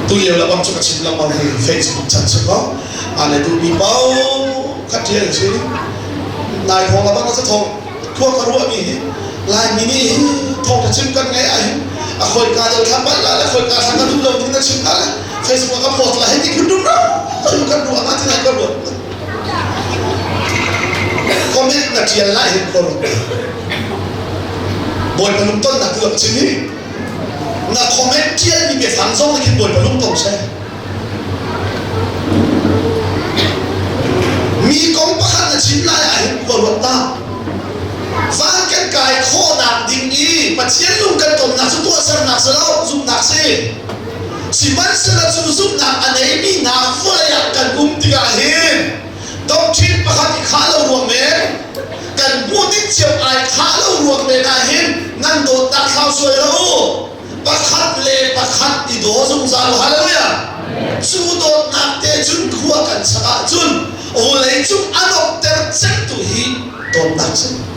Tu lio le bang cu ka chim lengmang hi Facebook chan si ko. A le duhmi paoh kha ṭial si. Nai thawng la bang a thawng khua ka ruahmi hi Laimi nih hin thawng ka chim kan ngeih ahhin a khawika deuh thla palh la le khawika thla ka duh lo ding na chim la le Facebook ah ka post la hei ti phun dum kan ruah ma ti nai ka ruat. Comment na ṭial lai hin khua ruat. Bawipa lungtonnak tu rak chim hi na comment ṭialmi biafang zong nih khin Bawipa lungtong seh. Mi kong pakhat na chim lai ah hin khua ruat ta. Van kan kai khawhnak ding i Pathian lung kan tonnak cu tuahsernak si lo, zumhnak si. Sihmanhsehlaw cu zumhnak a neimi hna vawlei ah kan um tikah hin doctrine pakhat i khah lo ruang men, kan hmuh ding cio ai khah lo ruang men ah hin nan dawtnak thlau sual lo u. Pakhat le pakhat i daw zungzal u. Hallelujah! Cu dawtnak te cun khua kan sak ahcun vawlei cung a dawtter cemtu hi dawtnak si.